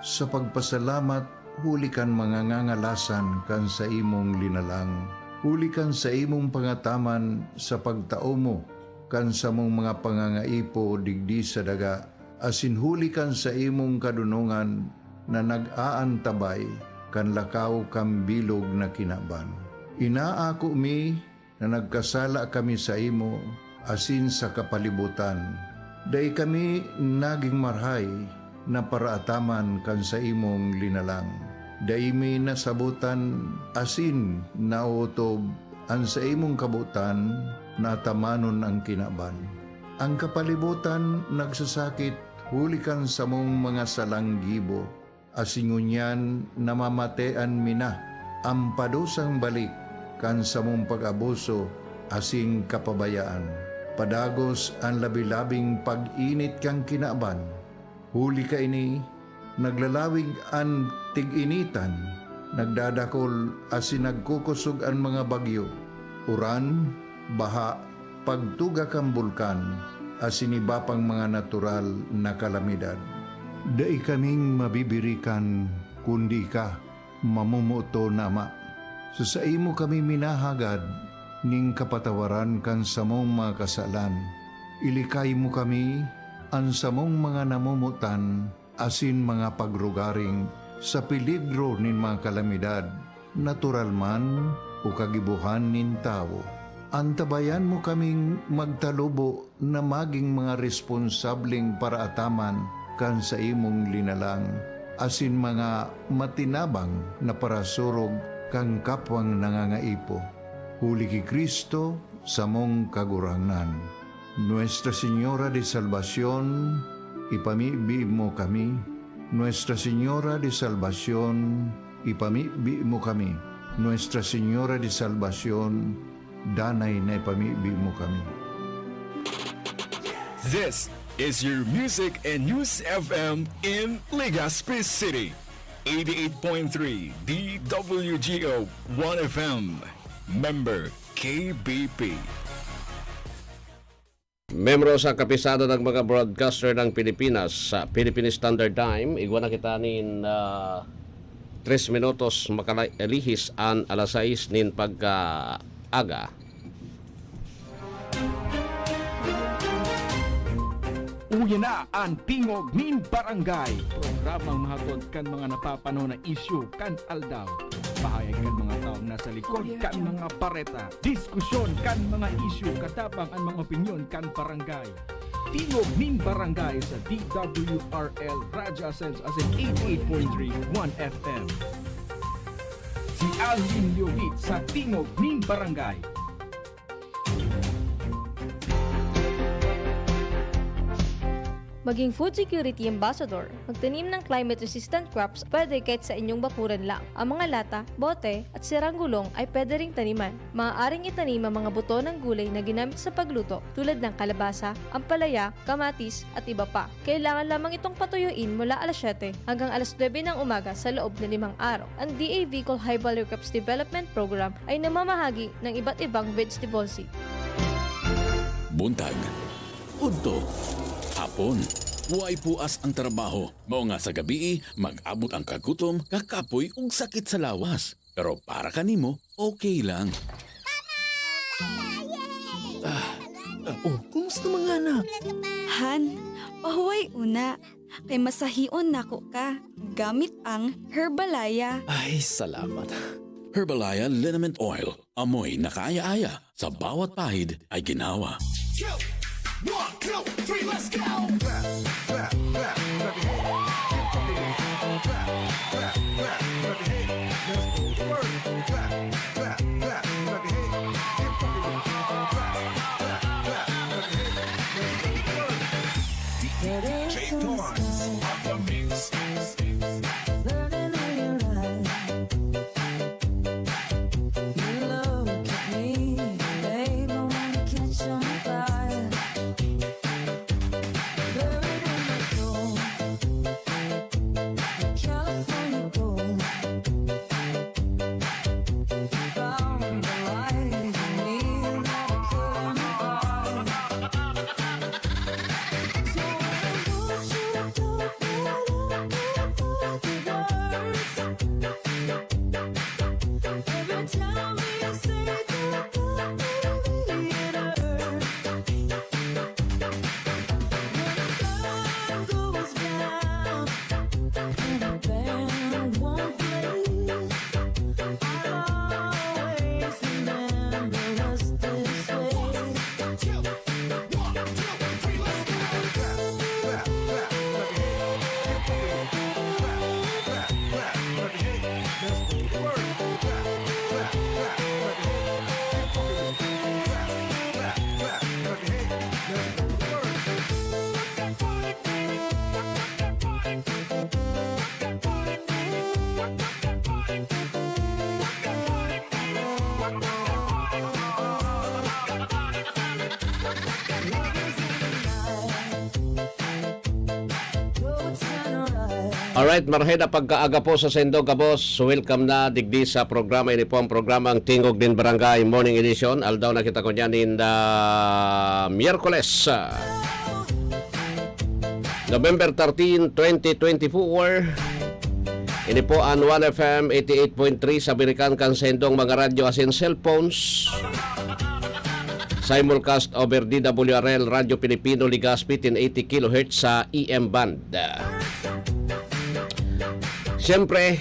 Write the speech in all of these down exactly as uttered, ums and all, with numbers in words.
sa pagpasalamat huli kan mga ngangalasan kan saimong linalang, huli kan saimong pangataman sa pagtao mo kan samong mga pangangaipo digdi sa daga, asin huli kan saimong kadonongan na nag-aantabay kan lakaw kan bilog na kinaban. Inaako mi na nagkasala kami saimo asin sa kapalibotan. Dai kami nagin marahay na paraataman kan saimong linalang. Dai mi nasabotan asin naotob an saimong kabotan na atamanon an kinaban. An kapalibotan nagsasakit huli kan samong mga salang gibo, asin ngunyan namamatean mi na an padusang balik kan samong pag-abuso asin kapabayaan. Padagos an labi-labing pag-init kan kinaban. Huli kaini, naglalawig an tig-initan, nagdadakol asin nagkukosog an mga bagyo, uran, baha, pagtuga kan bulkan, asin iba pang mga natural na kalamidad. Dai kaming mabibirikan kundi ika, mamomoton na Ama. Sa saimo kami minahagad nin kapatawaran kan samong mga kasalan. Ilikay mo kami, an samong mga namomotan, asin mga pagrugaring sa peligro nin mga kalamidad, natural man o kagibohan nin tawo. Antabayan mo kaming magtalubo na magin mga responsableng paraataman kan saimong linalang, asin mga matinabang na parasurog kan kapwang nangangaipo. Huli ki Cristo, samong Kagurangnan. Nuestra Señora de Salvacion, ipamibi mo kami. Nuestra Señora de Salvacion, ipamibi mo kami. Nuestra Señora de Salvacion, danay na ipamibi mo kami. This is your Music and News F M in Legazpi City. eighty-eight point three D W G O one F M. Member K B P. Membro sa Kapisanan ng mga Broadcaster ng Pilipinas, sa Philippine Standard Time, igwa na kita nin ah, tres minutos makalihis an alas sais nin pagkaaga. Uya na an Tingog nin Barangay, programang mahatod kan mga napapanahon na isyu kan aldaw. Pahayag kan mga taong nasa likod kan mga bareta. Diskusyon kan mga isyu, katabang an mga opinyon kan barangay. Tingog nin Barangay sa D W R L Radyo Asenso asin eighty-eight point three one F M. Si Alvin Leovit sa Tingog nin Barangay. Maging food security ambassador. Magtanim ng climate-resistant crops pwede kahit sa inyong bakuran lang. Ang mga lata, bote, at sirang gulong ay pwede ring taniman. Maaaring itanim ang mga buto ng gulay na ginamit sa pagluto tulad ng kalabasa, ampalaya, kamatis, at iba pa. Kailangan lamang itong patuyuin mula alas siyete hanggang alas nuebe ng umaga sa loob na limang araw. Ang D A V Col High Value Crops Development Program ay namamahagi ng iba't ibang vegetable seed. Buntag, udto, hapon, way puas ang trabaho. Mao nga sa gabii, mag-abot ang kagutom, kakapoy ug sakit sa lawas. Pero para kanimo, okay lang. Oh, kumusta mga anak? Han, pahuway una, kay masahion nako ka gamit ang Herbalaya. Ay, salamat. Herbalaya Liniment Oil. Amoy na kaaya-aya, sa bawat pahid ay ginhawa. Alright, marhay na pagkaaga po sa saindo gabos. Welcome na digdi sa programa. Ini po ang programang Tingog nin Barangay Morning Edition. Aldaw na kita ko niyan in the Miyerkules, ah, November thirteen, twenty twenty-four. Ini po ang One F M eighty-eight point three sa Birikan kan saindong mga radyo asin cellphones. Simulcast over D W R L Radyo Pilipino, Legazpi, ten eighty kilohertz sa E M band. Siyempre,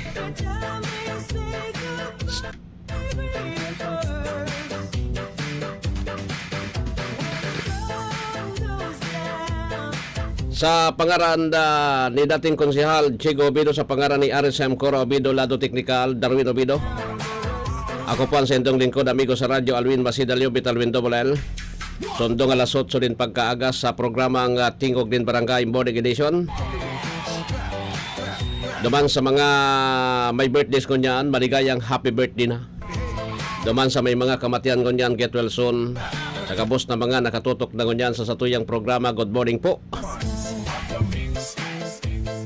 sa pangaran da, ni dating Konsehal Chigo Obido, sa pangaran ni R S M Cora Obido, Lado Teknikal, Darwin Obido. Ako po ang sendong lingkod, amigo sa radyo, Alwin Masidalio, Vitalwin Double L. Sundong alas otso din pagkaaga sa programang, ah, Tingog nin Barangay Morning Edition. Duman sa mga may birthdays ngunyan, maligayang happy birthday na. Duman sa may mga kamatian ngunyan, get well soon. Sa gabos na mga nakatutok na ngunyan sa satuyang programa, good morning po.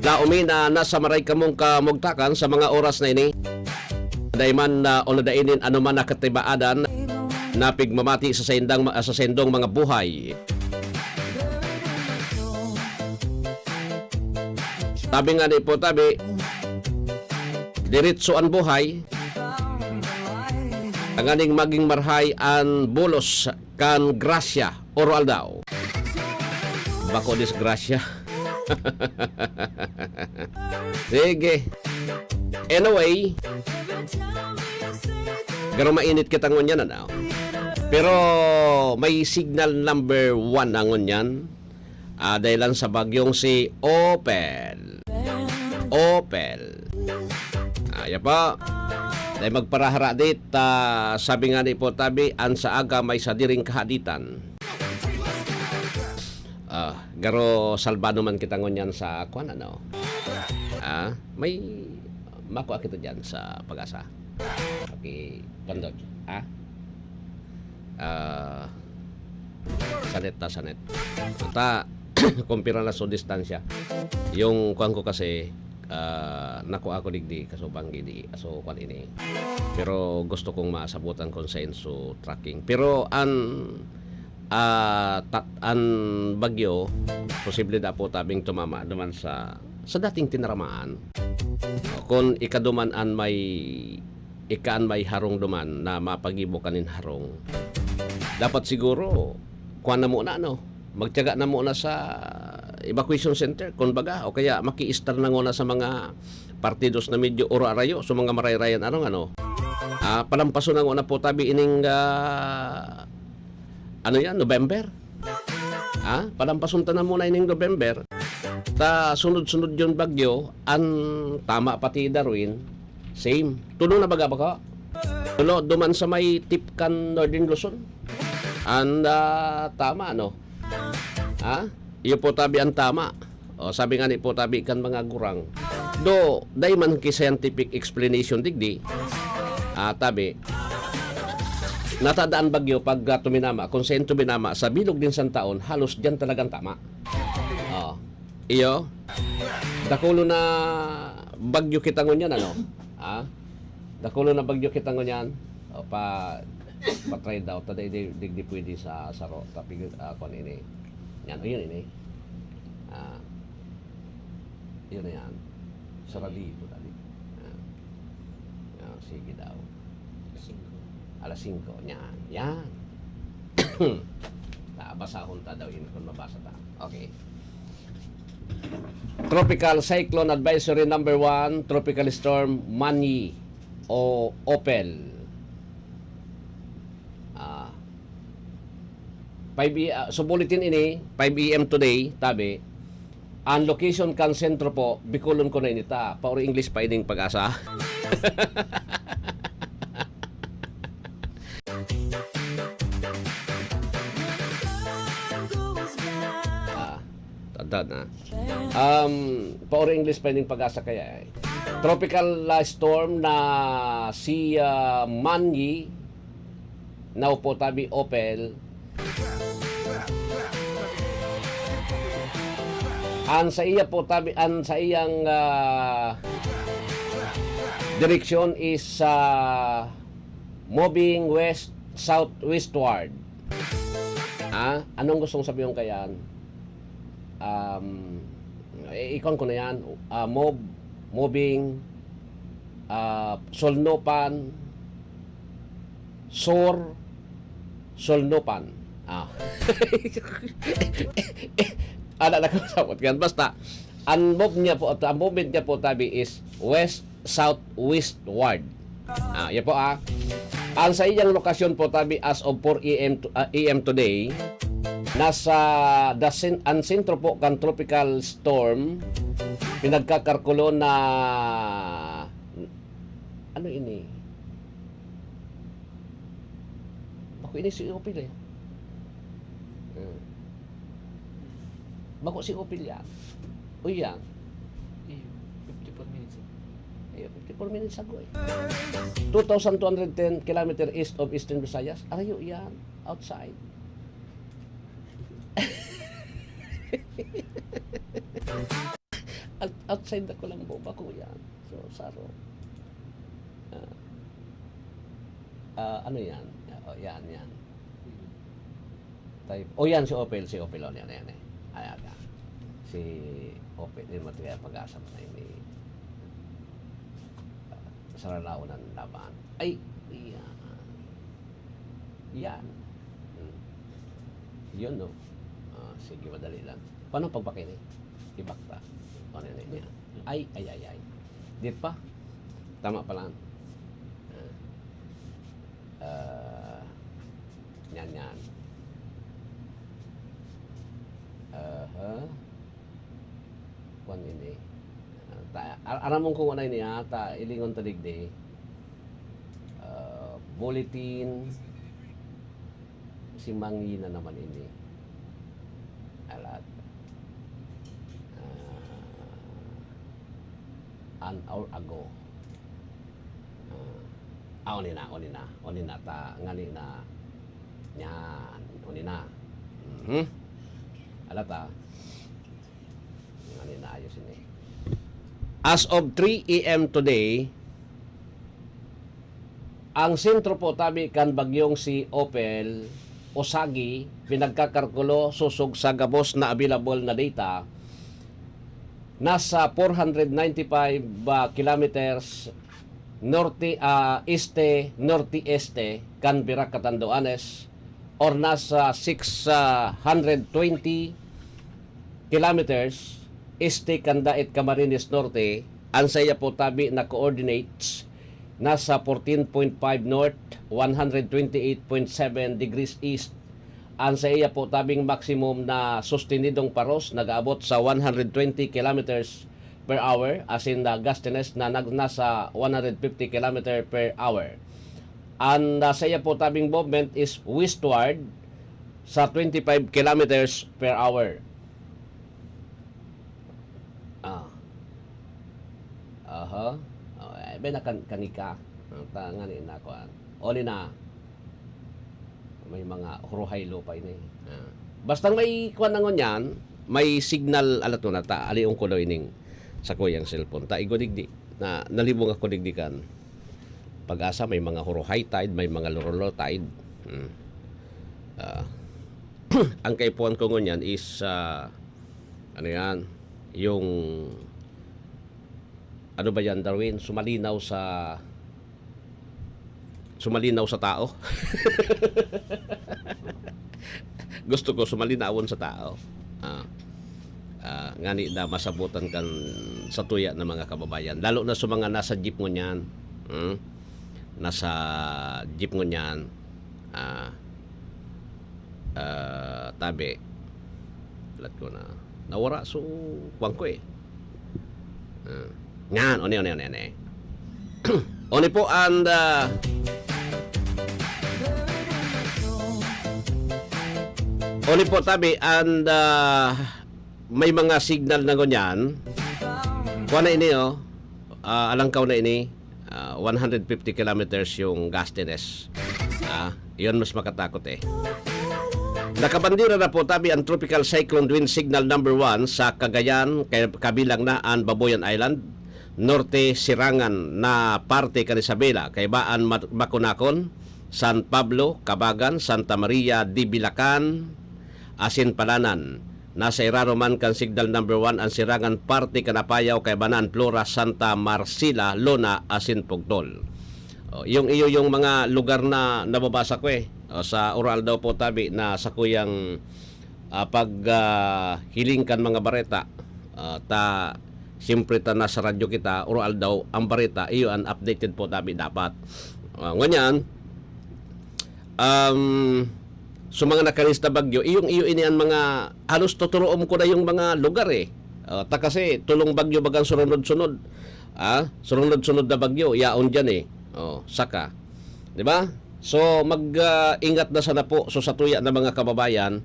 Laomi na nasa maray kamong kamugtakan sa mga oras na ini. Dai man na o nadainin anoman na katibaadan na pigmamati sa saindang, sa saindong mga buhay. Tabi nga ni po, tabi, diretso an buhay, tanganing maging marhay an bulos kan grasya, oro-aldaw. Bako disgrasya. Sige. Anyway, garo mainit kita ngunyan, ano? Pero may signal number one na ngunyan. Ah, dahilan sa bagyong si Opel. Opel. Ah, yan po. Dahil magparahara dit, ah, sabi nga ni po, tabi, an sa aga may sadiring kahaditan. Ah, garo salbado man kita ngunyan sa kwan, ano? Ah, may makua kita dyan sa Pag-asa. Okay, pandod. Ah? Ah, sanet ta, sanet. Ta, kung pira na so distansya. Yung kwan ko kasi, ah, nakuha ko digdi, kaso banggi di, aso kwan ini. Pero gusto kong masabutan kung sa inso tracking. Pero an, ah, ta-, an bagyo, posible da po tabing tumama duman sa, sa dating tinaramaan. Kun ika duman an may, ika an may harong duman na mapagibo ka nin harong, dapat siguro, kuwan na muna, no? Magtiyaga na muna sa evacuation center, kun baga, o kaya maki-stay na muna sa mga partidos na medyo oro-arayo, sa mga marayrayan, ano, ano. Ah, palampason na muna po tabi ining, ah, ano yan, November? Ha? Palampason ta na muna ining November. Ta sunod-sunod yun bagyo, an tama pati Darwin, same. Tulo na baga ba ka? Tulo, duman sa may tip kan Northern Luzon. An, ah, tama, no? Ha? Iyo po tabi ang tama. O, sabi nga ni po tabi kan mga gurang. Do, dai man ki scientific explanation digdi. Ah, tabi. Natadaan bagyo pag, ah, tuminama. Kung saan tuminama, sa bilog din santaon, halos diyan talagang tama. O, iyo. Dakulo na bagyo kita ngunyan, ano? Ah? Dakulo na bagyo kita ngunyan. O, pa, pa-try daw. Ta, di, di, di, di pwede sa saro. Tapi, ah, kwan ini. Yan, o, yun ini. Ah, yun na yan. Saradido, dali. Ah. Ah, sige daw. Alas singko. Yan. Yan. Ta, basahon ta daw yun kung mabasa ta. Okay. Tropical Cyclone Advisory number one, Tropical Storm Manny o Opel. Ah, five A, ah, so bulletin ini, five A M today, tabi, ang location kan sentro po, Bicolon ko na inita. Pauri English pa ining Pag-asa. Ah, tanda na. Um, pauri English pa ining Pag-asa kaya eh. Tropical, ah, storm na si, ah, Manny, now po tabi Opel. Ang sa iya po tabi, ang sa iyang, ah, direksyon is, ah, moving west, southwestward. Ah, anong gustong sabihin kaya? Um, i-, ikuan ko na yan. Ah, move, moving, ah, solnopan, sur, solnopan. Ah. Ala na ko sabot yan. Basta, ang move niya po, ang movement niya po, tabi, is west, south, westward. Ah, yan po, ah. Ang sa iyang lokasyon po, tabi, as of four A M to, ah, A M today, nasa the cen-, ang sentro po kan tropical storm, pinagkakalkulo na, ano ini? Bako ini si Opel eh. Hmm. Bako si Opel yan. Uy, yan. Iyo, fifty-four minutes. Ayun, fifty-four minutes ago eh. Two thousand two hundred ten kilometer east of Eastern Visayas. Arayo yan. Outside. Out- outside ako lang po. Bako yan. So, saro. Ah, ah, ano yan? Oh, yan, yan. Type. Oh, yan si Opel, si Opel. Oh, yan, yan, eh. Ayan, yan. Si Opel, yun, matibay ang pag-asa mo na yun, eh. Ah, sa lalaonan laban. Ay, yan. Yan. Hmm. Yun, no? Ah, sige, madali lang. Paano pagbakay ni? Ibakta. Ano yan, yan? Ay, ay, ay, ay. Di pa? Tama pa lang. Ah. Ah. Yan, yan. Aha. Kuan ini. Ah, ta, ar-, aram mo kung ano ini, ha? Ta, ilingon ta digdi. Ah, bulletin. Si Mangi na naman ini. Alat. Ah, an hour ago. Ah, ah, oni na, oni na. Oni na ta, ngani na. Yan, oni na. Mhm. Alat, ah. Ngani na ayos ini. As of three A M today, ang sentro po tabi kan bagyong si Opel Osagi, pinagkakalkulo sosog sa gabos na available na data, nasa four hundred ninety-five, ah, kilometers norte, ah, este, norte-este kan Virac, Catanduanes, or nasa six hundred twenty kilometers este kan Daet, Camarines Norte. Ang saiya po tabi na coordinates nasa fourteen point five north, one hundred twenty-eight point seven degrees east. Ang saiya po tabing maximum na sustinidong paros nag-aabot sa one hundred twenty kilometers per hour, asin na gustiness na nag-, nasa one hundred fifty kilometer per hour. Ang, ah, saiya po tabing movement is westward sa twenty-five kilometers per hour. Ah. Aha. Oh, eh, ben na kan-, kanika. Ang ta-, ngani na kuan. Oli na. May mga huruhay lupa ini. Ah. Basta may kuan na ngunyan, may signal, alat mo na ta, alion ko daw ining sa kuyang cellphone. Ta, igo digdi. Na, nalibong ako digdi kan Pag-asa, may mga huruhay tide, may mga low-, low tide. Hmm. Ah. Ang kaipuhan ko ngunyan is, ah, ano yan, yung, ano ba yan, Darwin? Sumalinaw sa, sumalinaw sa tao. Gusto ko sumalinawon sa tao. Ah, ah, ngani na masabutan kan sa tuya na mga kababayan. Lalo na sa mga nasa jeep ngunyan. Hmm? Nasa jeep ngunyan. Ah, ah, tabi. Lat ko na. Nawara so, kuwan ko eh. Ah. Ngan, oni, oni, oni, oni. Oni po, and, ah, oni po, tabi, and, ah, may mga signal na ngunyan. Kuha na ini, oh. Ah, alangkaw na ini. Ah, one hundred fifty kilometers yung gustiness. Ah, yun mas makatakot eh. Nakabandera na po tabi ang Tropical Cyclone Wind Signal number one sa Cagayan, kay kabilang na an Babuyan Island, Norte Sirangan na parte kan Isabela, kaiba an Mat-, Maconacon, San Pablo, Cabagan, Santa Maria de Villacan, asin Palanan. Nasa irarom man kan Signal number one an Sirangan parte kan Apayao, kaiba na an Flora, Santa Marcela, Lona, asin Pugtol. Oh, yung iyo yung mga lugar na nababasa ko eh. Oh, sa Uro Aldaw po tabi na sakuyang, ah, pag, ah, hiling kan mga bareta. Ah, ta siyempre ta nasa radyo kita, Uro Aldaw ang bareta, iyo an updated po tabi dapat. Ah, ngunyan, um, so mga nakalista bagyo, iyong iyo ini an mga halos tuturuom ko na yung mga lugar eh. Ah, ta kasi tulong bagyo bagang sunod-sunod. Ah, sunod-sunod na bagyo, yaon diyan eh. Oh, saka. 'Di ba? So mag, ah, ingat na sana po so satuya na mga kababayan.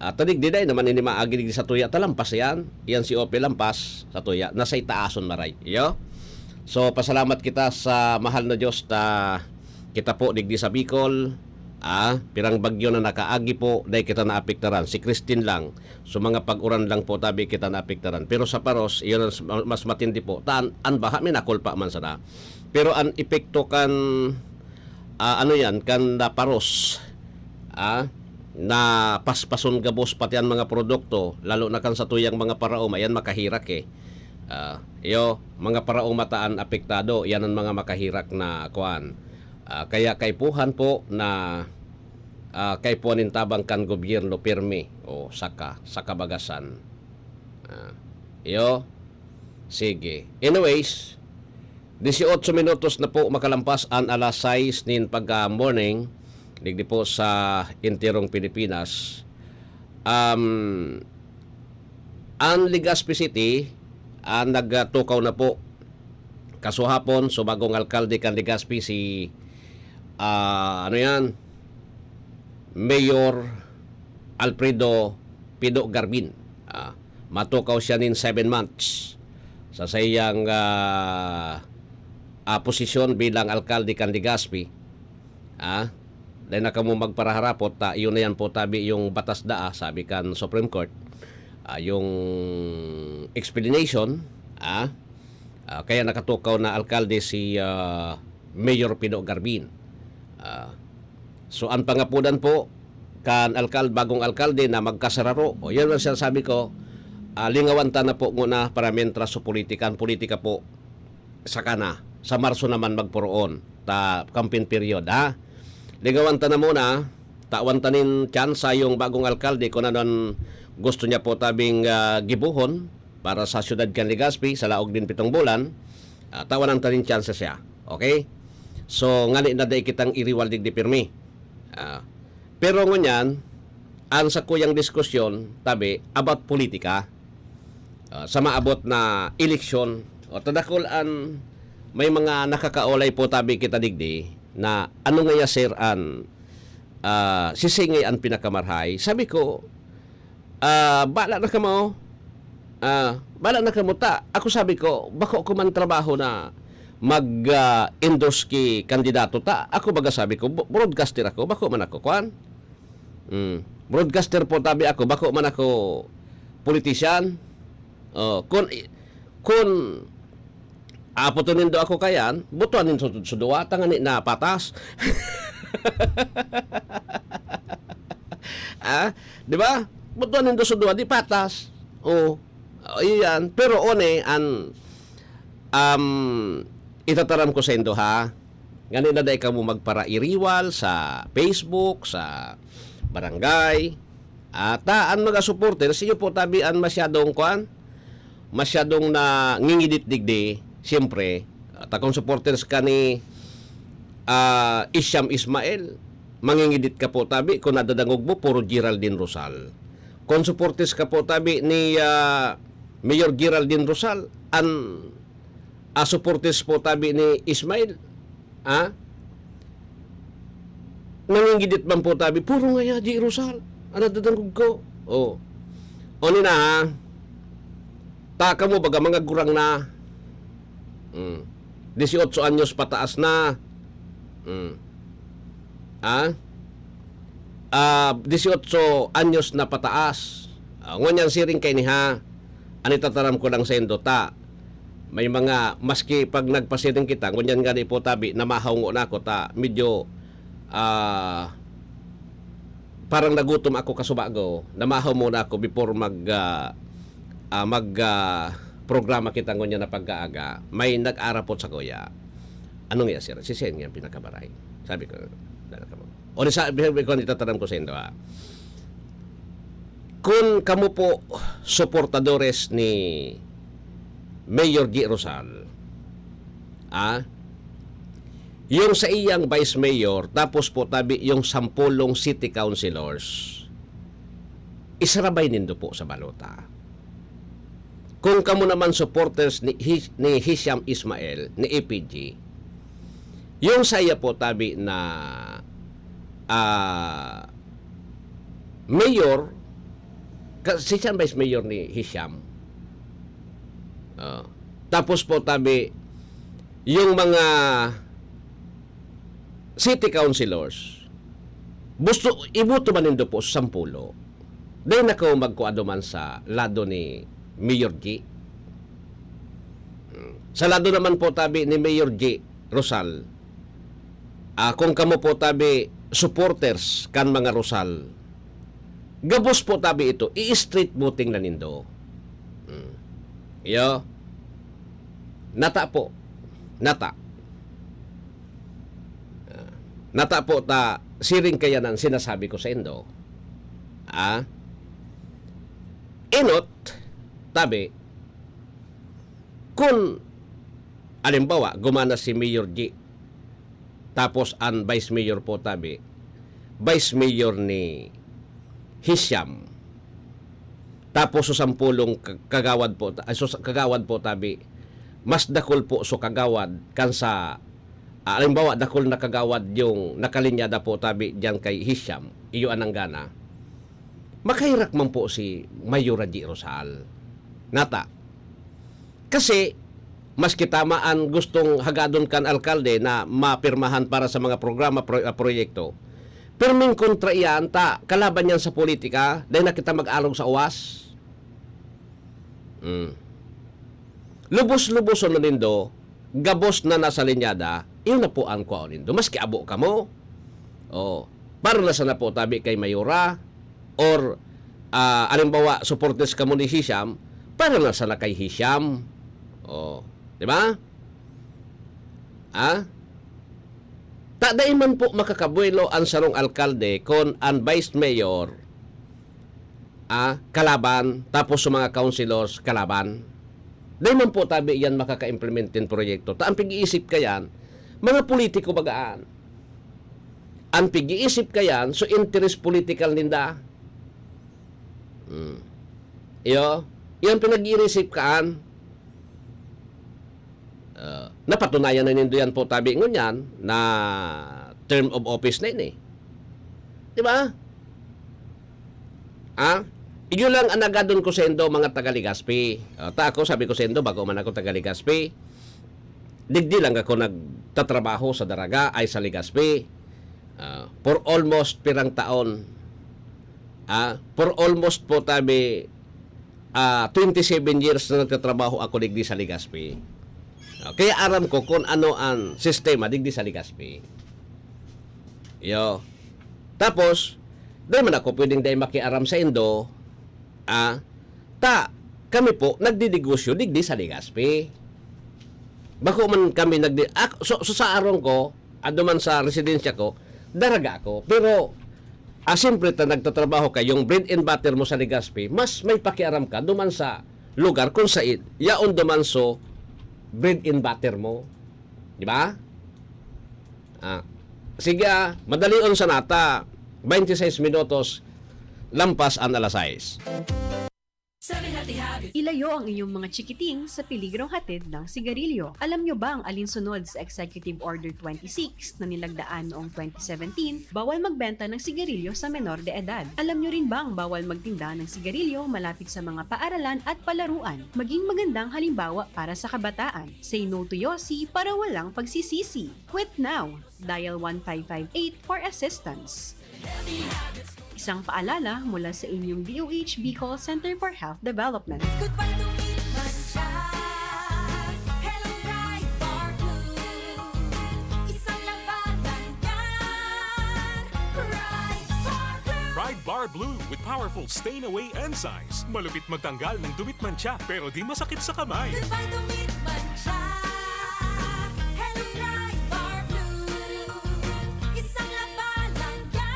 Ah, tanig diday naman ini maagi digdi satuya ta lampas yan. Yan si Ope lampas satuya. Nasa itaason maray. Iyo. So pasalamat kita sa mahal na Diyos ta kita po digdi sa Bicol. Ah, pirang bagyo na nakaagi po, dai kita naapektaran. Si Christine lang. So mga pag-uran lang po tabi kita naapektaran. Pero sa Paros, iyon ang mas, mas matindi po. Ta an, an baha may nakulpa man sana. Pero an epekto kan, ah, ano yan, kan na Paros, ah, na paspason gabos pati ang mga produkto, lalo na kan satuyang mga paraoma, yan makahirak eh. Ah, iyo, mga paraoma ta an apektado, yan ang mga makahirak na kuan. Ah, kaya kaipuhan po na, ah, kaipuhan nin tabang kan gobyerno pirmi o saka, sa kabagasan. Ah, iyo. Sige. Anyways, dieciocho minutos na po makalampas an alas sais nin pagka-morning, digdi po sa enterong Pilipinas. Um, an Legazpi City, ah, nagtukaw na po kasuhapon, so bagong alkalde kan Legazpi si, ah, ano yan? Mayor Alfredo Pido Garbin. Ah, matukaw siya nin seven months sa saiyang, ah, ah, posisyon bilang alkalde kan Legazpi. Ah, dai na kamo magparaharapot, ta, iyo na yan po tabi yung batas daa, sabi kan Supreme Court. Ah, yung explanation, ah, ah, kaya nakatukaw na alkalde si, ah, Mayor Pido Garbin. Ah, so, ang pangapudan po kan alkal-, bagong alkalde na magkasararo. O, yan ang sinasabi ko, ah, lingawan ta na po muna para mientras sa politika. Ang politika po, saka na. Sa Marso naman magporoon. Ta, campaign period, ha? Lingawan ta na muna. Tawan ta nin tsansa yung bagong alkalde kung ano ang gusto niya po tabing, ah, gibohon para sa siyudad kan Legazpi sa laog nin pitong bulan. Ah, tawanan ta nin tsansa siya. Okay? So, ngani na dai kitang iriwal digdi pirmi. Ah, pero ngunyan, ang sakuyang diskusyon, tabi, about politika, ah, sa maabot na eleksyon, o tadakol an may mga nakakaolay po tabi kita digdi na ano ngaya, sir, an, ah, sisingay an pinakamarahay. Sabi ko, ah, bala na kamo, ah, bala na kamo ta. Ako sabi ko, bako ko man trabaho na mag, ah, endorse ki kandidato ta. Ako baga sabi ko, bo-, broadcaster ako, bako man ako, kwan? Mm. Broadcaster po tabi ako, bako man ako politician. Oh, kun, kun apoton nindo ako kayan, botohan nindo sa, sa duwa, tangani na patas. Ah, di ba? Botohan nindo sa duwa, di patas. Oh, oh, iyan. Pero one, an, um, itataram ko sa indo, ha? Ngani na dai kamo magparairiwal sa Facebook, sa barangay. Ata an mga supporters, iyo po tabi an masyadong, kwan, masyadong nangingidit digdi, siyempre. At kung supporters ka ni, ah, Isham Ismael, mangingidit ka po tabi kung nadadangog mo, puro Geraldine Rosal. Kung supporters ka po tabi ni, ah, Mayor Geraldine Rosal, an, ah, supporters po tabi ni Ismael, ah, nangingidit man po tabi, puro nga Yaji Rosal, an nadadangog ko. Oh. O ni na, ha? Ta kamo baga mga gurang na. Mm. Dieciocho anyos pataas na. Mm. Ah? ah, dieciocho anyos na pataas. Ah, ngunyan siring kaini ha, an itataram ko lang saindo ta, may mga, maski pag nagpasiring kita, ngunyan gani po tabi, namahaw ngona ako ta, medyo, ah, parang nagutom ako kasubago, namahaw muna ako before mag, ah, ah, mag, ah, programa kita ngunyan na pagkaaga, may nag-arapot sakuya. "Ano nga, sir? Si Sen nga pinakabaray?" Sabi ko, "Dala ka mo." O di sa, sabi ko, "Ang itataram ko saindo, ah. Kun kamo po suportadores ni Mayor G. Rosal, ah, yung sa iyang vice mayor, tapos po tabi yung sampolong city councilors, isarabay nindo po sa balota. Kung kamo naman supporters ni Hi-, ni Hisham Ismail, ni A P G, yung saya po tabi na, ah, mayor, ka-, si Hisham, vice mayor ni Hisham. Oh. Tapos po tabi, yung mga city councilors, gusto, iboto man nindo po sa sampulo. Dai na kaw magkuado man sa lado ni Mayor G. Sa lado naman po tabi ni Mayor G, Rosal, ah, kung kamo po tabi supporters kan mga Rosal, gabos po tabi ito, i-street voting na nindo. Hmm. Iyo. Nata po. Nata. Ah, nata po ta siring kaya nan sinasabi ko saindo. Ah? Enot, tabi, kun, alimbawa, gumana si Mayor G, tapos an vice mayor po, tabi, vice mayor ni Hisham, tapos so sampolong ka-, kagawad po, ta-, ay, so sa-, kagawad po, tabi, mas dakul po so kagawad kan sa, ah, alimbawa, dakul na kagawad yung nakalinyada po, tabi, diyan kay Hisham, iyo anang gana. Makahirak man po si Mayor G. Rosal. Nata. Kasi, maski tama an gustong hagadon kan alkalde na mapirmahan para sa mga programa, pro-, ah, proyekto, pirming kontra iyan ta kalaban niyan sa politika, dahil na kita mag-arog sa uwas. Mm. Lubos-luboson na nindo, gabos na nasa linyada, iyon na po ang kwaon nindo. Maski abo kamo, oh, para na sana po tabi kay Mayora, or, ah, alimbawa, supporters kamo ni Hisham, para na sana kay Hisham. Oh, di ba? Ah? Ta dai man po makakabuelo an sarong alkalde kun an vice mayor, ah, kalaban, tapos sa mga councilors, kalaban. Dai man po tabi yan makaka-implement nin proyekto. Ta ang pig-iisip kayan, mga politiko bagaan. Ang pig-iisip kayan, so interes political ninda. Hmm. Iyo, yung pinag-iisip kaan, ah, napatunayan na nindo yan po tabi ngunyan na term of office na ini. Di ba? Ah? Iyo lang ang nagadon ko saindo, mga taga Legazpi. Ah, ta ako, sabi ko saindo, bago man ako taga Legazpi. Digdi lang ako nagtatrabaho sa Daraga, ay sa Legazpi. Ah, for almost pirang taon. Ah, for almost po tabi, ah, twenty-seven years na nagtatrabaho ako digdi sa Legazpi. Ah, kaya aram ko kung ano ang sistema digdi sa Legazpi. Iyo. Tapos, dai man ako pwedeng dai makiaram saindo, ah, ta, kami po nagdinegosyo digdi sa Legazpi. Bako man kami nagdi-, ak-, so, so sa arong ko, ah, duman sa residensya ko, Daraga ako. Pero, ah, siyempre ta nagtatrabaho ka, yung bread and butter mo sa Legazpi, mas may pakiaram ka duman sa lugar kung saan yaon duman so bread and butter mo. Di ba? Ah, sige, ah, madalion sana ta, twenty-six minutos lampas an alas sais. Seven Healthy Habits. Ilayo ang inyong mga chikiting sa peligrong hatid ng sigarilyo. Alam nyo ba ang alinsunod sa Executive Order twenty-six na nilagdaan noong twenty seventeen? Bawal magbenta ng sigarilyo sa menor de edad. Alam nyo rin bang bawal magtinda ng sigarilyo malapit sa mga paaralan at palaruan? Maging magandang halimbawa para sa kabataan. Say no to Yossi para walang pagsisisi. Quit now! Dial one five five eight for assistance. Isang paalala mula sa inyong D O H Bicol Center for Health Development. Goodbye to meat mancha. Hello, Pride Bar Blue. Isang labanan yan. Pride Bar Blue. Pride Bar Blue with powerful stain away enzymes. Malupit magtanggal ng dumi at mancha, pero di masakit sa kamay. Goodbye to meat mancha. Hello, Pride Bar Blue. Isang labanan yan.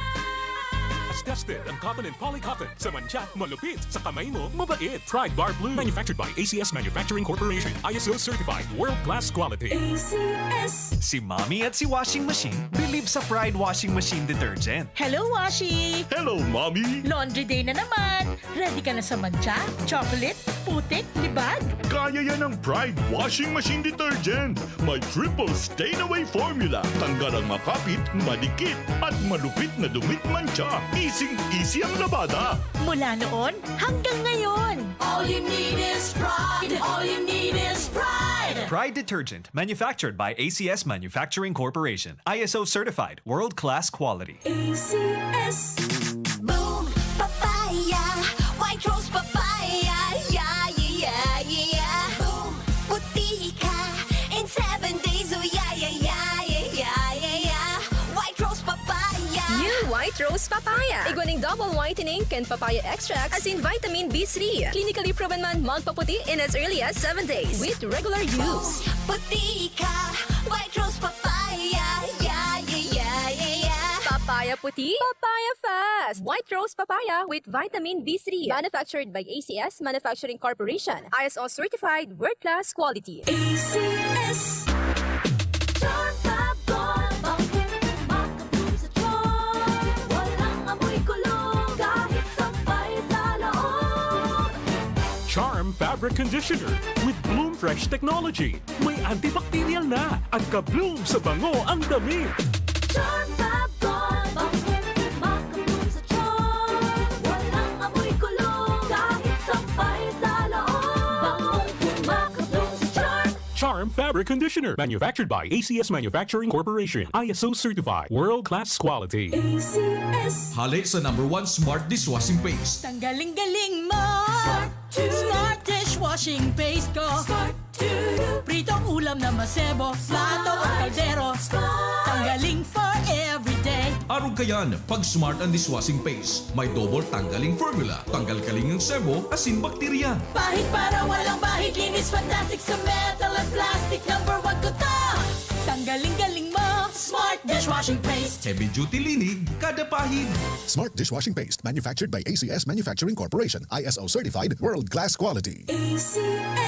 As tested ang cotton and poly cotton. Sa mancha, malupit. Sa kamay mo, mabait. Pride Bar Blue. Manufactured by A C S Manufacturing Corporation. I S O certified. World class quality. A C S. Si Mommy at si Washing Machine believe sa Pride Washing Machine Detergent. Hello, Washi! Hello, Mommy! Laundry day na naman! Ready ka na sa mancha, chocolate, putik, libag? Kaya yan ng Pride Washing Machine Detergent. May triple stain away formula. Tanggal ang makapit, madikit, at malupit na dumi't mancha. Easy-easy ang labada. Mula noon hanggang ngayon. All you need is Pride. All you need is Pride. Pride Detergent, manufactured by A C S Manufacturing Corporation. I S O certified, world-class quality. A C S. Boom Papaya, White Rose Papaya, yeah, yeah, yeah, yeah. Boom, puti ka in seven days, oh yeah, yeah, yeah, yeah, yeah, yeah, yeah. White Rose Papaya. New White Rose Papaya. Igwa nin double whitening kan papaya extract, asin vitamin B three. Clinically proven man magpaputi in as early as seven days with regular use. Boom, puti ka, White Rose Papaya, yeah, yeah, yeah, yeah, yeah. Papaya puti, papaya fast. White Rose Papaya with vitamin B three. Manufactured by A C S Manufacturing Corporation. I S O certified, world-class quality. A C S. Charm Fab Gold, bangkong kumakabloom sa charm. Walang amoy kulog, kahit sampay sa loob. Charm Fabric Conditioner with Bloom Fresh Technology. May antibacterial na at ka-bloom sa bango ang damit. Charm Fab Gold, bangkong kumakabloom sa charm. Walang amoy kulog, kahit sampay sa loob. Bangkong kumakabloom sa charm. Charm Fabric Conditioner, manufactured by A C S Manufacturing Corporation, I S O certified, world-class quality. A C S. Hale sa number one smart dishwashing paste. Tanggaling-galing mo! Smart Smart dishwashing paste ko. Smart to. Pritong ulam na masebo, plato o kaldero. Smart. Tanggaling for everyday. Arog kayan, pag Smart ang dishwashing paste, may double tanggaling formula. Tanggal kaling ang sebo, asin bakterya. Pahid para walang bahid, linis fantastic sa metal at plastic. Number one ko to. Tanggaling-galing mo, Smart dishwashing paste. Heavy duty linig, kada pahid. Smart dishwashing paste, manufactured by A C S Manufacturing Corporation, I S O certified, world class quality. A C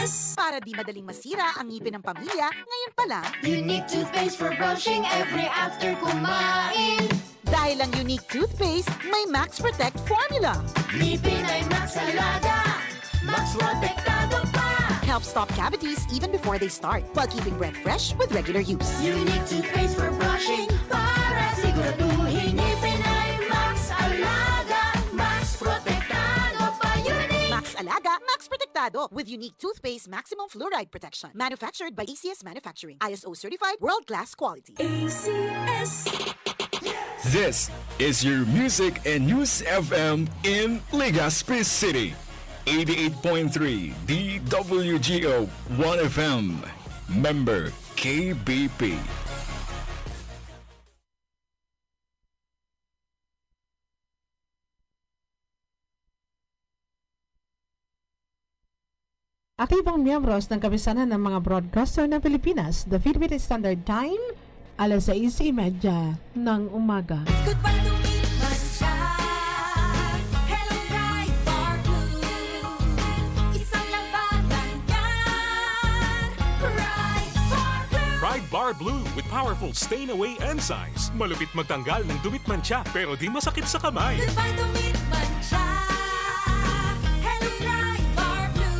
S. Para di madaling masira ang ngipin ng pamilya, ngayon pa lang. Unique toothpaste for brushing every after kumain. Dahil ang Unique Toothpaste may Max Protect Formula. Ngipin ay Max Alaga, Max Protektado pa. Helps stop cavities even before they start, while keeping breath fresh with regular use. Unique Toothpaste for brushing, para siguraduhin ngipin ay Max Alaga, Max Protektado pa. Unique! Max Alaga, Max Protektado, with Unique Toothpaste Maximum Fluoride Protection. Manufactured by A C S Manufacturing. I S O certified, world-class quality. A C S. This is your music and news F M in Legazpi City. Eighty-eight point three D W G O One F M. Member K B P. Aktibong miyembros ng Kapisanan ng mga Broadcaster ng Pilipinas, the Philippine Standard Time, alas sais y media ng umaga. Goodbye to meat mancha. Hello, Pride Bar Blue. Isang labanan yan. Pride Bar Blue. Pride Bar Blue with powerful stain away enzymes. Malupit magtanggal ng dumi't mancha, pero di masakit sa kamay. Goodbye to meat mancha. Hello, Pride Bar Blue.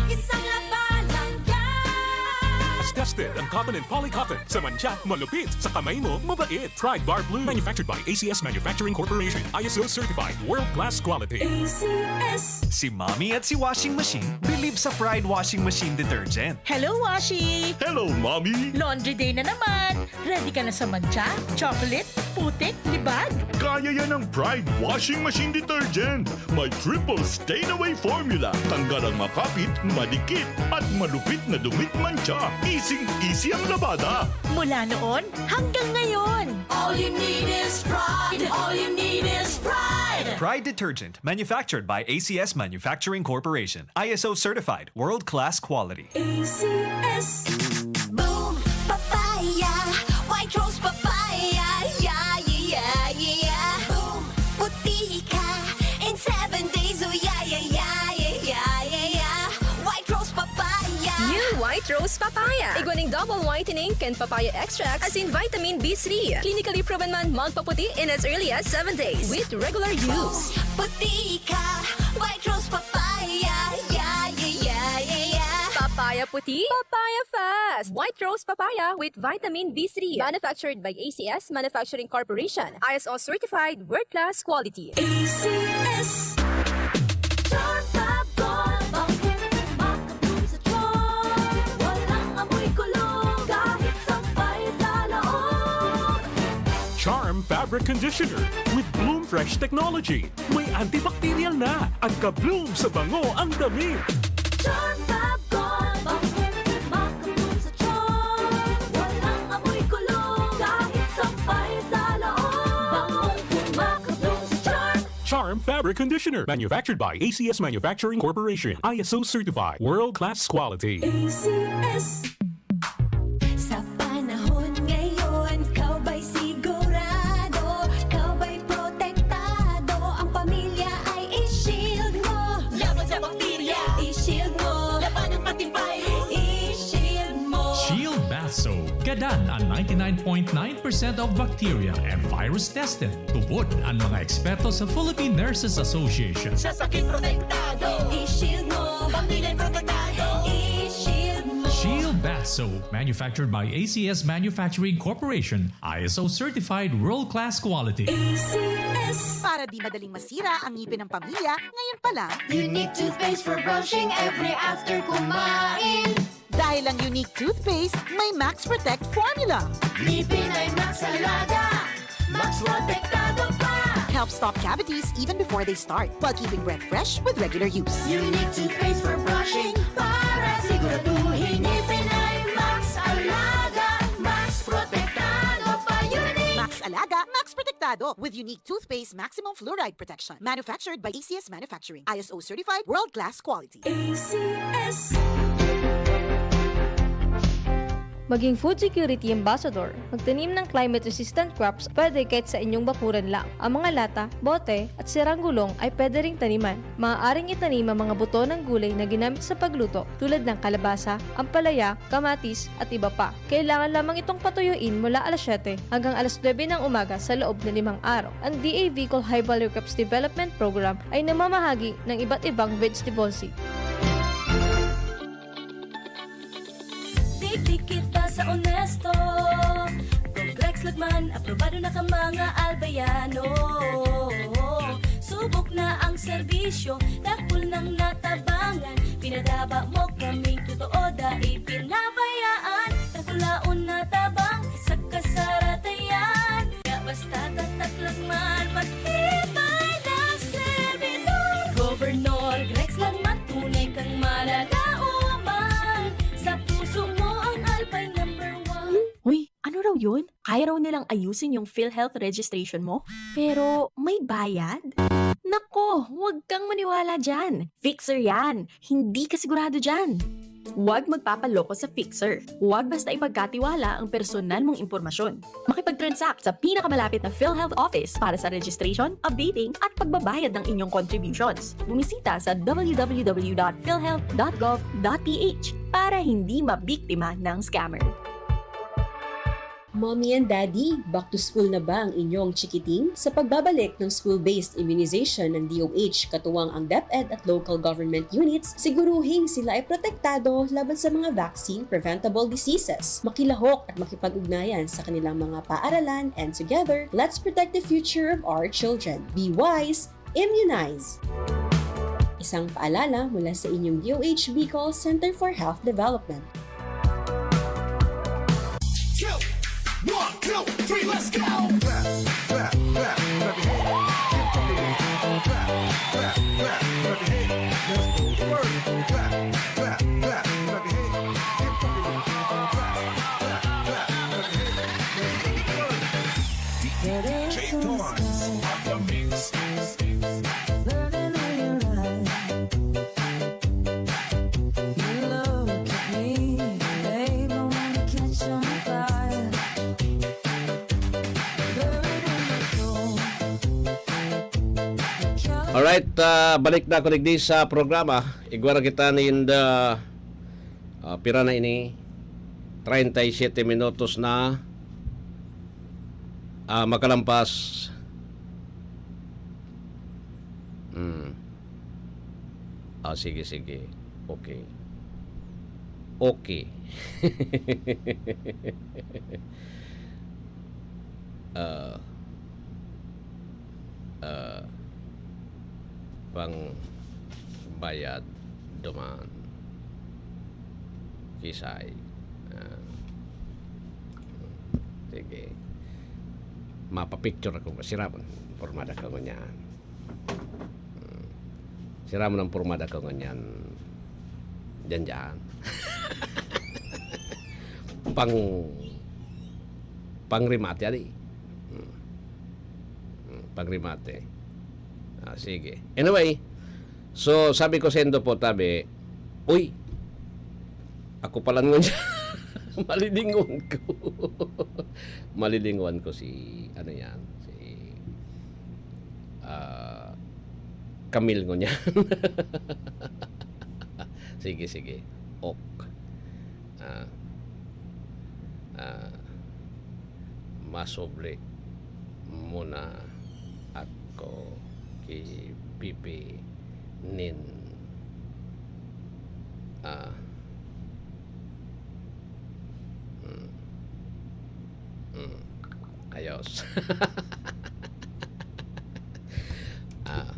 Isang labanan yan. As Tested ang cotton and poly cotton. Sa mantsa, malupit. Sa kamay mo, mabait. Pride Bar Blue. Manufactured by A C S Manufacturing Corporation. I S O certified. World class quality. A C S. Si Mommy at si Washing Machine believe sa Pride Washing Machine Detergent. Hello, Washi! Hello, Mommy! Laundry day na naman! Ready ka na sa mantsa, chocolate, putik, libag? Kaya yan ng Pride Washing Machine Detergent. May triple stain away formula. Tanggal ang makapit, madikit, at malupit na dumi at mantsa. Easy-easy ang labada. Mula noon hanggang ngayon. All you need is Pride. All you need is Pride. Pride Detergent, manufactured by A C S Manufacturing Corporation. I S O certified, world-class quality. A C S. Boom Papaya, White Rose Papaya, yeah, yeah, yeah, yeah. Boom, puti ka in seven days, oh yeah, yeah, yeah, yeah, yeah, yeah, yeah. White Rose Papaya. New White Rose Papaya. Igwa ning double whitening kan papaya extract asin vitamin B three. Clinically proven man magpaputi in as early as seven days with regular use. Boom, puti ka, White Rose Papaya, yeah, yeah, yeah, yeah, yeah. Papaya puti, papaya fast. White Rose Papaya with vitamin B three. Manufactured by A C S Manufacturing Corporation. I S O certified, world-class quality. A C S. Charm Fab Gold, bangkong makabloom sa charm. Walang amoy kulog, kahit sampay sa loob. Charm Fabric Conditioner with Bloom Fresh Technology. May antibacterial na at ka-bloom sa bango ang damit. Charm Fab Gold, bangkong makabloom sa charm. Walang amoy kulog, kahit sampay sa loob. Bangkong makabloom sa charm. Charm Fabric Conditioner, manufactured by A C S Manufacturing Corporation. I S O certified, world-class quality. A C S. Sa panahon ngayon, ikaw ba'y sigurado? Ikaw ba'y protektado? Ang pamilya ay i-shield mo. Laban sa bakterya, i-shield mo. Labanan pati virus, i-shield mo. Shield Bath Soap. Gadan an ninety-nine point nine percent of bacteria and virus tested. Tubod an mga eksperto sa Philippine Nurses Association. Sa sakit protektado, i-shield mo. Pamilya protektado, i-shield mo. Shield Bath Soap, manufactured by A C S Manufacturing Corporation, I S O certified world-class quality. A C S. Para di madaling masira ang ngipin ng pamilya, ngayon pa lang, Unique toothpaste for brushing every after kumain. Dahil ang Unique toothpaste may Max Protect formula. Ngipin ay Max Alaga, Max Protektado pa. Helps stop cavities even before they start, while keeping breath fresh with regular use. Unique toothpaste for brushing, para siguraduhin ngipin ay Max Alaga, Max Protektado pa. Unique. Max Alaga, Max Protektado, with Unique Toothpaste Maximum Fluoride Protection. Manufactured by A C S Manufacturing. I S O certified, world-class quality. A C S. Maging food security ambassador. Magtanim ng climate-resistant crops pwede kahit sa inyong bakuran lang. Ang mga lata, bote, at sirang gulong ay pwede ring taniman. Maaaring itanim ang mga buto ng gulay na ginamit sa pagluto, tulad ng kalabasa, ampalaya, kamatis, at iba pa. Kailangan lamang itong patuyuin mula alas siyete hanggang alas nuebe ng umaga sa loob ng limang araw. Ang D A V Col High Value Crops Development Program ay namamahagi ng iba't ibang vegetable seed. Digdi kita sa onesto. Kung Grex Lagman, aprobado na ka mga albayano. Subok na ang serbisyo, dakul nang natabangan. Pinadaba mo kaming totoo, dai pinabayaan. Dakulaon na tabang sa kasaratayan. Kaya basta tatak Lagman, matibay na servidor. Governor Grex Lagman, tunay kang malalaoman. Sa puso mo ang Albay number one. Uy, ano raw yun? Kaya raw nilang ayusin yung PhilHealth registration mo? Pero may bayad? Nako, huwag kang maniwala dyan. Fixer yan. Hindi ka sigurado dyan. Huwag magpapaloko sa fixer. Huwag basta ipagkatiwala ang personal mong impormasyon. Makipag-transact sa pinakamalapit na PhilHealth office para sa registration, updating, at pagbabayad ng inyong contributions. Bumisita sa w w w dot philhealth dot gov dot p h para hindi mabiktima ng scammer. Mommy and Daddy, back to school na ba ang inyong chikiting? Sa pagbabalik ng school-based immunization ng D O H, katuwang ang DepEd at local government units, siguruhing sila ay protektado laban sa mga vaccine-preventable diseases. Makilahok at makipag-ugnayan sa kanilang mga paaralan, and together, let's protect the future of our children. Be wise, immunize! Isang paalala mula sa inyong D O H Bicol Center for Health Development. One, two, three, let's go! Clap, clap, clap, clap your hands. Keep fucking with it. Clap, clap, clap, clap your hands. Let's go to work. Clap, clap, clap, clap your hands. Keep fucking with it. Clap, clap, clap, clap your hands. Let's go to work. D J Torrance at the mix. Burning in your eyes. You look at me, babe, I wanna catch on fire. Buried in my soul. Alright, ah, balik na ako digdi sa programa. Igwa na kita ninda, ah, pira na ini? Treinta y siete minutos na, ah, makalampas. Hmm. Ah, sige, sige. Okay. Okay. Ah, ah, pangbayad duman. Kisay. Ah, sige. Mapapicture ako. Sira man. Pormada ka ngunyan. Hmm. Sira mo ng pormada ka ngunyan. Diyan, diyan. Pang, pang remate, ali. Hmm. Hmm, pang remate. Ah, sige. Anyway, so sabi ko sa Indo po, tabi, "Uy, ako pala ngunyan." Malilingon ko. Malilingon ko si, ano yan, si, ah, Camille ngunyan. Sige, sige. Ok. Ah, ah, masubli muna ako ki Pipi nin, ah, hmm. Hmm. Ayos. Ah.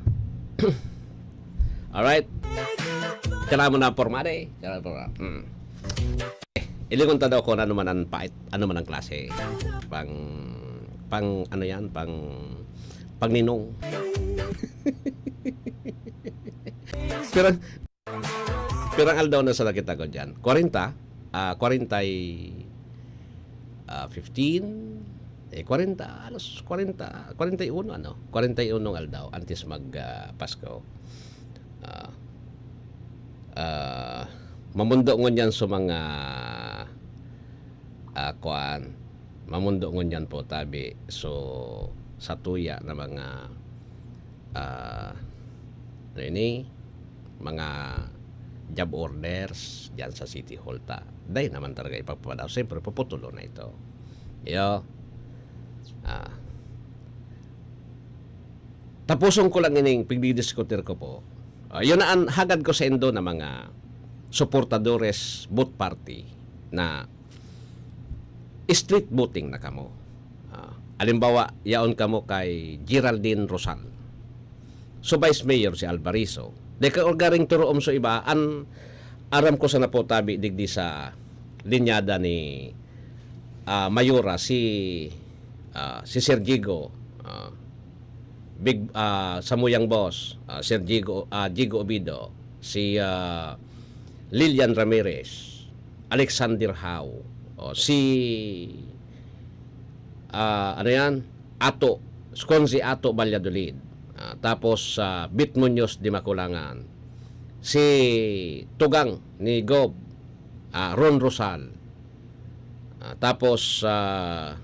Alright. Kailangan mo na porma, de. Kailangan porma. Hmm. Eh, ilingon ta daw kung ano man ang pait, ano man ang klase. Pang, pang, ano yan? Pang, pangninong. Pero, pirang aldaw na sa nakita ko dyan? Kwarenta? Ah, kwarenta y, ah, fifteen? Eh, kwarenta, halos kwarenta, kwarenta y uno, ano? Kwarenta y unong aldaw antes mag, ah, Pasko. Ah, ah, mamundo ngunyan sa mga, ah, kuan, mamundo ngunyan po, tabi. So, sa tuya na mga, ah, ano ini, mga job orders diyan sa City Hall ta. Dai naman talaga ipagpapadaw. Siyempre, puputulon na ito. Iyo. Ah. Tapuson ko lang ining pigdidiskutir ko po. Ah, yun na ang hagad ko sa indo na mga suportadores, both party, na street voting na kamo. Ah, alimbawa, yaon kamo kay Geraldine Rosal. So, Vice Mayor si Alvarizo. Di ka garing turuom so iba, an aram ko sa naputabi digdi sa linyada ni, ah, Mayora, si, ah, si Sir Jigo, ah, Big, ah, Samuyang Boss, ah, Sir Jigo, ah, Jigo Obido, si, ah, Lilian Ramirez, Alexander Hao, o si, ah, ano yan? Ato, Sconzi Ato Valladolid. Ah, tapos, ah, Bit Muñoz de Maculangan. Si Tugang ni Gob, ah, Ron Rosal. Ah, tapos, ah,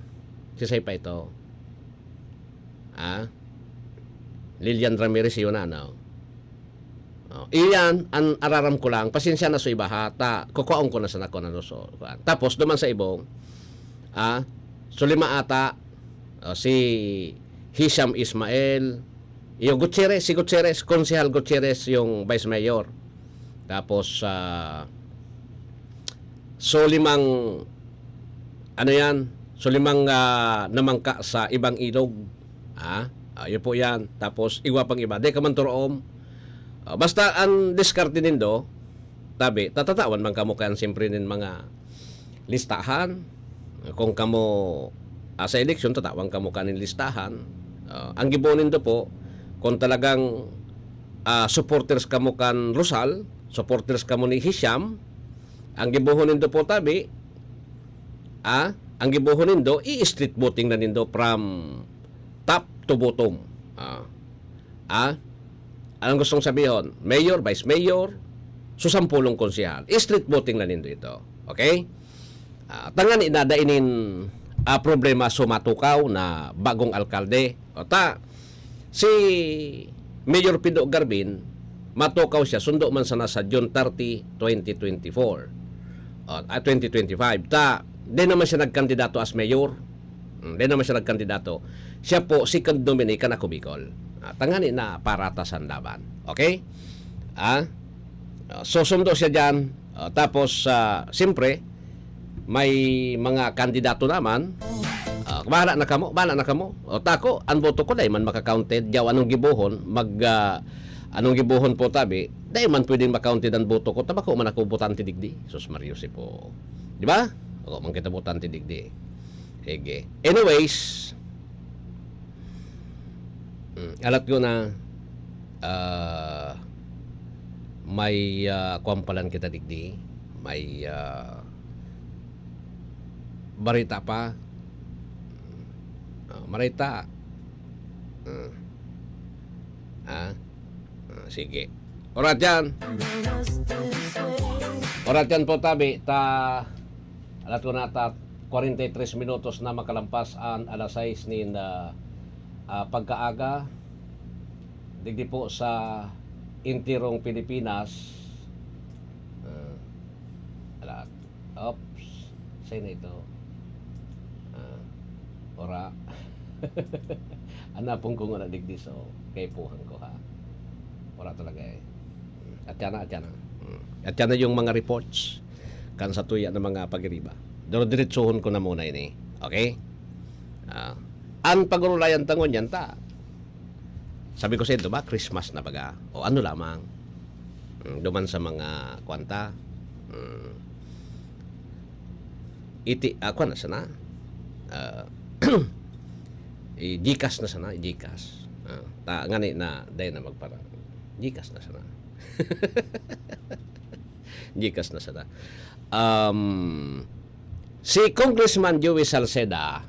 kisay pa ito? Ah? Lilian Ramirez, yun na, no? Oh, iyan, ang araram ko lang, pasensya na sa iba, ha, ta, kukuhaon ko na sa nako na so, kuan. Tapos, duman sa ibong, ah, So, lima ata, ah, si Hisham Ismael, yung Gutierrez, si Gutierrez, Konsehal Gutierrez yung Vice Mayor. Tapos, ah, so, limang, ano yan? So, limang, ah, namangka sa ibang ilog. Ah, ah, yun po yan. Tapos, igwa pang iba. Di ka man turoom. Ah, basta ang diskarte nindo, tabi, tatatawan man kamo kan siyempre nin mga listahan. Kung kamo, ah, sa eleksyon, tatawan kamo kaning listahan. Ah, ang gibohon nindo po, kung talagang, ah, supporters kamo kan Rosal, supporters kamo ni Hisham, ang gibohon nindo po, tabi, ah, ang gibohon nindo, i-street voting na nindo from top to bottom. Ah, ah, anong gustong sabihon? Mayor, vice mayor, susampulong konsehal. Street voting na nindo ito. Okay? Ah, tangani na da inin, ah, problema so matukaw na bagong alkalde. O ta, si Mayor Pido Garbin, matukaw siya, sundo man sana sa June thirty, twenty twenty-four. O, ah, twenty twenty-five. Ta, di naman siya nagkandidato as mayor. Mm, di naman siya nagkandidato. Siya po, second nominee kan Ako Bicol. Ah, tangani na paratasan laban. Okay? Ah? Ah, so, sundo siya dyan. Ah, tapos, ah, siyempre, may mga kandidato naman. Ah, bahala na kamo, bahala na kamo. O, tako, ang boto ko, dai man maka-counted. Yaw, anong gibohon? Mag, ah, anong gibohon po, tabi? Dai man pwedeng ma-counted ang boto ko. Ta bako man ako botante digdi. Sus, Mario, si po. Di ba? Ako man kita botante digdi. Sige. Anyways, mm, alat ko na, ah, may, ah, kuwan palan kita digdi. May, ah, barita pa. Ah, marita. Ah. Ah. Ah, sige. Orat yan. Orat yan po, tabi. Ta, alat ko na ta, kwarenta y tres minutos na makalampas an alas sais nin, ah, ah, pagkaaga. Digdi po sa entirong Pilipinas. Ah, alat. Oops. Sa'yo na ito. Ah, ora. Anapon ko nga na digdi, so, kaipuhan ko, ha. Ora talaga, eh. At yan na, at yan na. Mm. At yan na yung mga reports kan sa tuya ng mga pagiriba. Pero diretsohon ko na muna ini. Okay? Ah, ang pag-urulayan tangon yan ta. Sabi ko sa inyo, ba, Christmas na baga? O ano lamang? Mm, duman sa mga kwanta. Mm. Iti, ah, kwan na sana. Ah, i-Gcash na sana, i-Gcash. Ah, ta, ngani na, dahil na magpara. Gcash na sana. Gcash na sana. Um, si Congressman Joey Salceda,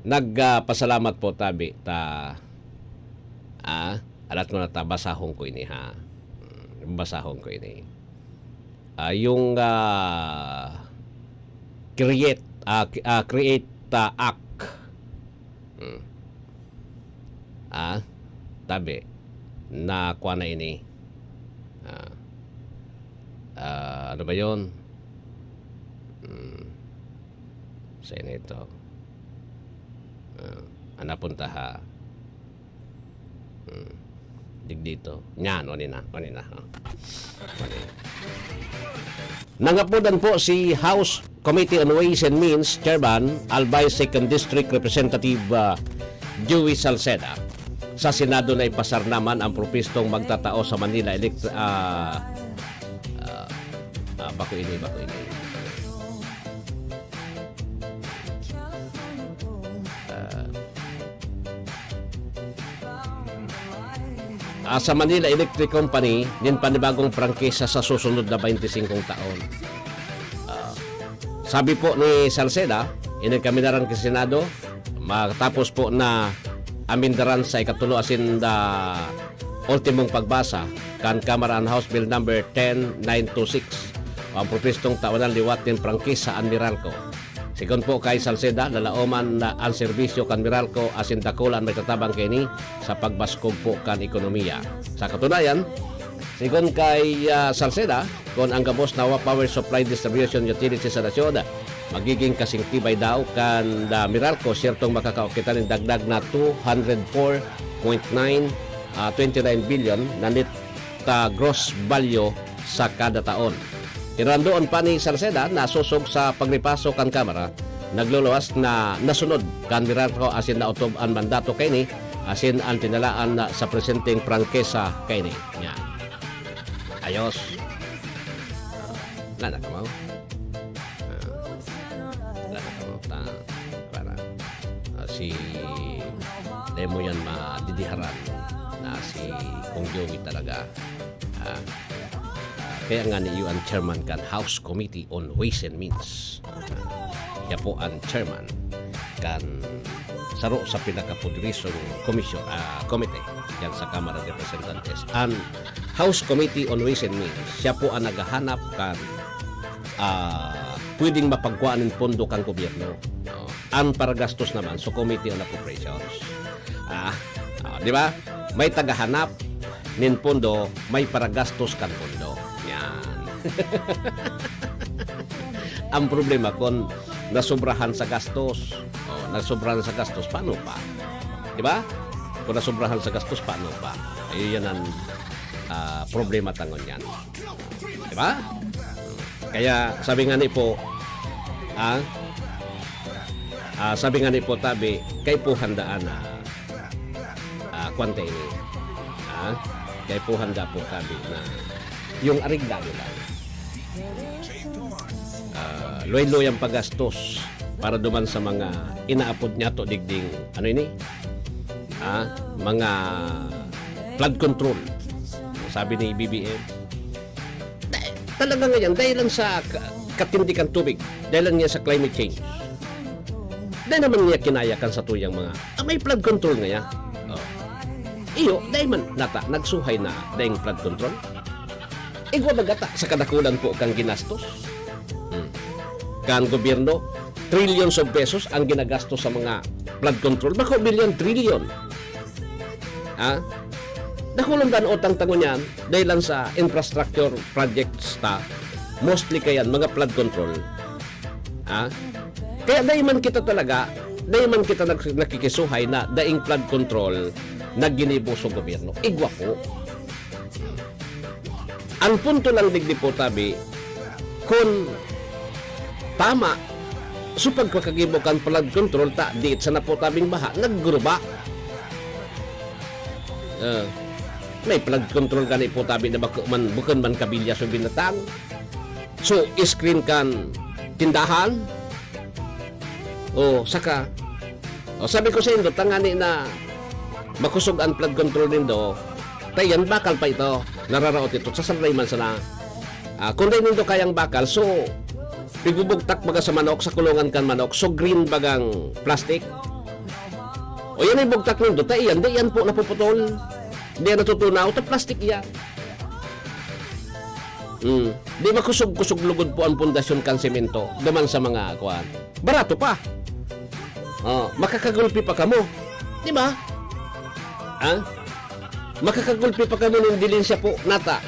nagpasalamat po, tabi, ta, ah, alat mo na ta, basahon ko ini, ha. Mm, basahon ko ini. Ah, yung, ah, create, ah, k-, ah, create, ah, act. Mm. Ah, tabi, na kuwan na ini. Ah, ah, ano ba yun? Mm. Sa'yo na ito. Ah, hanapon ta, ha. Hmm. Digdi ito. Yan, o, ni na, o, ni na, ha. O, ni na. Nangapodan po si House Committee on Ways and Means Chairman, Albay Second District Representative, ah, Joey Salceda. Sa Senado na ipasar naman ang propistong magtatao sa Manila Elect-, ah, ah, ah, bako ini, bako ini. Ah, ah, sa Manila Electric Company, nin panibagong prangkisa sa susunod na twenty-five taon. Ah, sabi po ni Salceda, inig kami naran ki Senado, matapos po na amendaran sa ikatulo asin da ultimong pagbasa kan Kamara an House Bill number ten nine two six, o ang propistong tawanan liwat nin prangkisa an Meralco. Sigon po kay Salceda, lalaoman na an serbisyo kan Meralco asin dakula an maitatabang kaini sa pagbaskog po kan ekonomiya. Sa katunayan, Sigon kay, ah, Salceda, kun ang gabos na power supply distribution utility sa nasyon magiging kasingtibay daw kan, ah, Meralco, siyertong makakauptan nin dagdag na two hundred four point nine, ah, twenty nine billion na net, ah, gross value sa kada taon. Tinurandoon pa ni Salceda na sosog sa pagripaso kan Kamara, nagluluwas na nasunod kan Meralco asin naotob an mandato kaini asin an tinalaan na sa presenteng prangkesa kaini. Yan. Ayos. Wala na kamo? Ah, wala na kamo? Ta, para, ah, si, dai mo yan madidiharan na si Kong Joey talaga. Ah, kaya nga ni iyo ang chairman kan House Committee on Ways and Means. Ah, siya po ang chairman kan saro sa pinakapoderisong komisyon, ah, komite yan sa Kamara de Representantes. An House Committee on Ways and Means, siya po ang naghahanap kan, ah, pwedeng mapagkuhaan nin pondo kan gobyerno. No? An paragastos naman sa Committee on Appropriations. Ah, ah, di ba? May tagahanap nin pondo, may paragastos kan pondo. Yan. Ang problema, kung nasobrahan sa gastos, oh, nasobrahan sa gastos, paano pa? Di ba? Kung nasobrahan sa gastos, paano pa? Ayun, yan ang, ah, problema tangon yan. Di ba? Kaya sabi nga ni po, ah, ah, sabi nga ni po tabi, kay po handaan na, ah, kwanta ini. Ah, kay po handa po tabi na yung arigla nila. Ah, luway-luway ang paggastos para duman sa mga inaapod niya to digding, ano ini? Ah, mga flood control. Sabi ni B B M, da-, talaga ngayon, dahil lang sa ka-, katindikan tubig, dahil lang niya sa climate change. Dahil naman niya kinaya kan sa tuyang mga, ah, may flood control ngaya. Oh. Iyo, dahil man, nata, nagsuhay na daing flood control. Igwa baga ta sa kadakulan po kang ginastos. Hmm. Kan gobyerno, trillions of pesos ang ginagastos sa mga flood control. Bako bilyon, trillion. Ha? Dakulon dan utang tango niyan, dahil lang sa infrastructure projects ta, mostly kayan, mga flood control. Ha? Kaya dahil man kita talaga, dahil man kita nag-, nakikisuhay na daing flood control na ginibo sa gobyerno. Igwa po. Ang punto lang digdi po tabi, kun tama, so pagkakagibo kan flood control ta, diit sana po tabing baha, nagguruba. Ah, may flood control gani po tabi na bako man, bukon man kabilya so binatang. So, screen kan tindahan. O, saka, o, sabi ko sa indo, tangani na makusog ang flood control nindo, ta iyan, bakal pa ito, nararaot ito, sa sanlay man sana. Ah, kung dai nindo kayang bakal, so, pigbubugtak baga sa manok, sa kulungan kan manok, so green bagang plastic. O yan ay bugtak nindo, ta iyan, di yan po napuputol. Di yan natutunaw, ta plastic iyan. Hmm. Di makusog-kusog lugod po ang pundasyon kan semento, duman sa mga, kuwan. Barato pa. Oh, makakagulpi pa kamo. Di ba? Ha? Makakagulpi pa kamo nin dilin siya po, nata.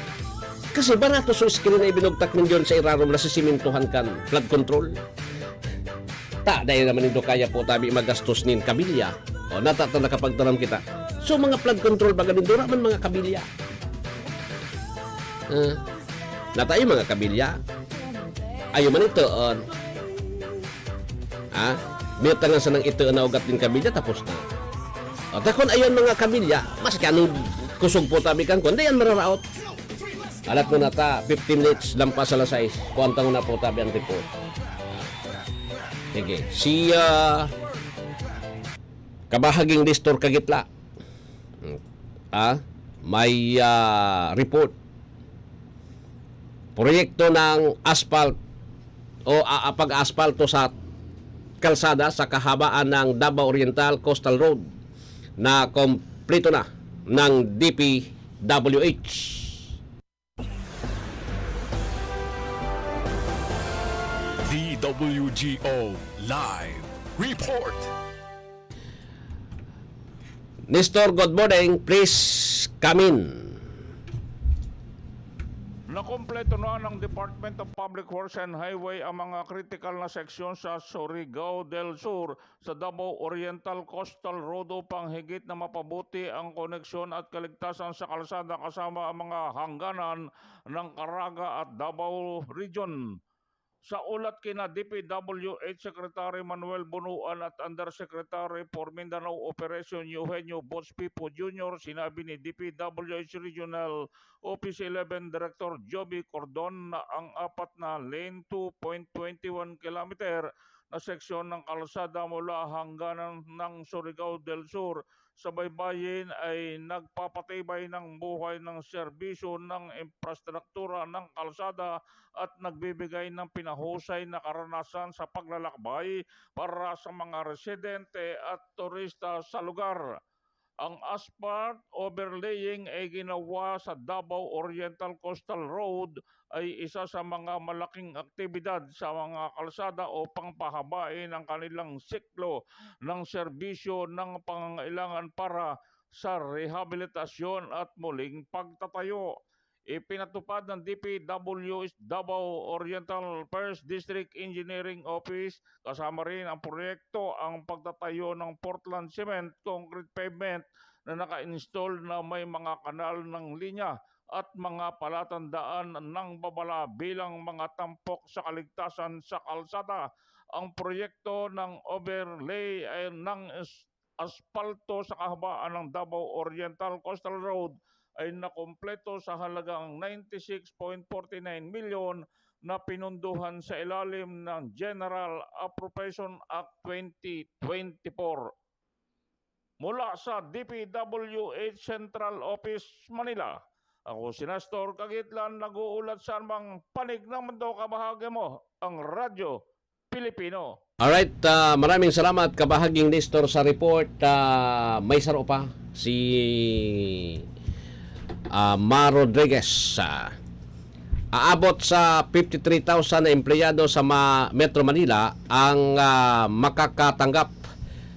Kasi barato so screen na ibinugtak ninyo sa irarom na sisimintuhan kan flood control. Ta, dahil naman nindo kaya po tabi magastos nin kabilya. O, nata ta nakapagtaram kita. So, mga flood control baga nindo, wala man mga kabilya. Ah, nata yung mga kabilya. Ayo man ito, on. Ha? Biya tangan sanang ito na ugat din kabilya, tapos na. O, takon ayon mga kabilya, maski anong kusog po tabi kan kwan, di yan mararaot. Alat mo na ta, fifteen minutes, lampas alas sais. Kuwan tango na po tabi ang report. Sige, si, ah, Kabahaging Nestor Kagitla. Ah, may, ah, report. Proyekto ng asphalt o, ah, ah, pag-aspalto sa kalsada sa kahabaan ng Davao Oriental Coastal Road na kompleto na ng D P W H. D W G O Live Report. Nestor, good morning. Please come in. Nakumpleto na ng Department of Public Works and Highway ang mga kritikal na seksyon sa Surigao del Sur sa Davao Oriental Coastal Road upang higit na mapabuti ang koneksyon at kaligtasan sa kalsada kasama ang mga hangganan ng Caraga at Davao Region. Sa ulat kina D P W H Secretary Manuel Bonoan at Undersecretary for Mindanao Operation Eugenio Boots Pipo Junior, sinabi ni D P W H Regional Office eleven Director Joby Cordon na ang apat na lane, two point twenty one kilometer na seksyon ng kalsada mula hangganan ng Surigao del Sur sa baybayin ay nagpapatibay ng buhay ng serbisyo ng infrastruktura ng kalsada at nagbibigay ng pinahusay na karanasan sa paglalakbay para sa mga residente at turista sa lugar. Ang asphalt overlaying ay ginawa sa Davao Oriental Coastal Road ay isa sa mga malaking aktibidad sa mga kalsada upang pahabain ang kanilang siklo ng serbisyo ng pangangailangan para sa rehabilitasyon at muling pagtatayo. Ipinatupad ng D P W H Davao Oriental First District Engineering Office, kasama rin ang proyekto ang pagtatayo ng Portland Cement Concrete Pavement na naka-install na may mga kanal ng linya at mga palatandaan ng babala bilang mga tampok sa kaligtasan sa kalsada. Ang proyekto ng overlay ay ng aspalto sa kahabaan ng Davao Oriental Coastal Road ay nakompleto sa halagang ninety six point forty nine milyon na pinunduhan sa ilalim ng General Appropriation Act twenty twenty-four. Mula sa D P W H Central Office, Manila, ako si Nestor Kagitlan, nag-uulat sa anumang panig ng mundo. Kabahagi mo ang Radyo Pilipino. Alright, ah, maraming salamat, Kabahaging Nestor, sa report. Ah, may saro pa si, ah, Mar Rodriguez. Ah, aabot sa fifty three thousand na empleyado sa ma-, Metro Manila ang, ah, makakatanggap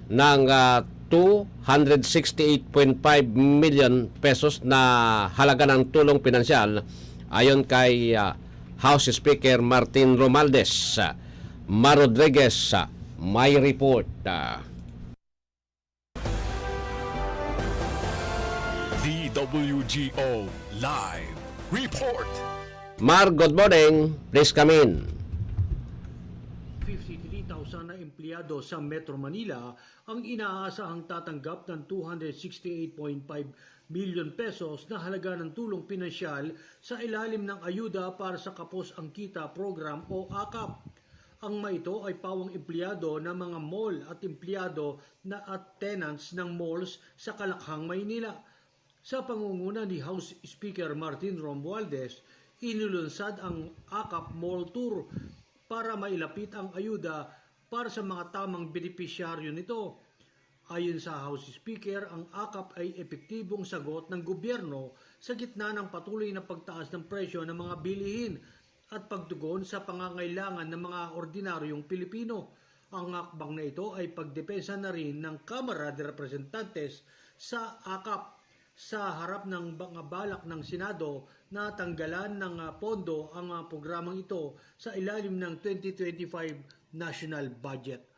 ng, ah, two hundred sixty eight point five million pesos na halaga ng tulong pinansyal, ayon kay, ah, House Speaker Martin Romualdez. Mar Rodriguez, ah, may report. Ah. D W G O Live Report. Mar, good morning. Please come in. Fifty-three thousand na empleyado sa Metro Manila ang inaasahang tatanggap ng two hundred sixty eight point five million pesos na halaga ng tulong pinansyal sa ilalim ng Ayuda para sa Kapos ang Kita Program o akap. Ang mga ito ay pawang empleyado ng mga mall at empleyado na at tenants ng malls sa Kalakhang, Maynila. Sa pangunguna ni House Speaker Martin Romualdez, inulunsad ang akap Mall Tour para mailapit ang ayuda para sa mga tamang benepisyaryo nito. Ayon sa House Speaker, ang akap ay epektibong sagot ng gobyerno sa gitna ng patuloy na pagtaas ng presyo ng mga bilihin at pagtugon sa pangangailangan ng mga ordinaryong Pilipino. Ang hakbang na ito ay pagdepensa na rin ng Kamara de Representantes sa akap sa harap ng mga balak ng Senado na tanggalan ng, ah, pondo ang, ah, programang ito sa ilalim ng twenty twenty-five national budget.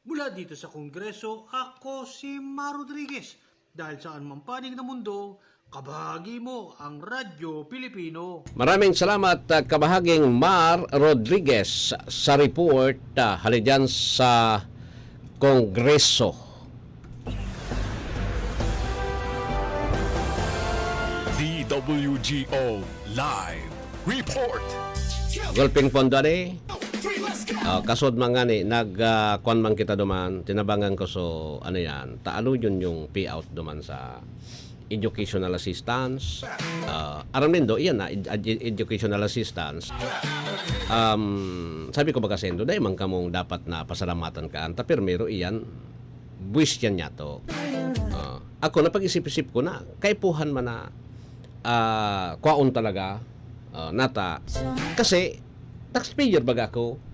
Mula dito sa Kongreso, ako si Mar Rodriguez. Dahil saan mang panig na mundo, kabahagi mo ang Radyo Pilipino. Maraming salamat, ah, Kabahaging Mar Rodriguez, sa report, ah, hali dyan sa Kongreso. D W G O Live Report. Gulping pondo ani. Ah, kasod man ngani, nag, ah, kwan man kita duman, tinabangan ko, so, ano yan, taalo yun yung payout duman sa educational assistance. Ah, aram nindo, iyan na, ed-, ed-, educational assistance. Um, sabi ko baga saindo, dai man kamong dapat na pasalamatan ka, anta, pero mero iyan, buwis yan niya to. Ah, ako, napag-isip-isip ko na, kaipuhan man na, ah, kwaon talaga, ah, nata. Kasi, taxpayer baga ako.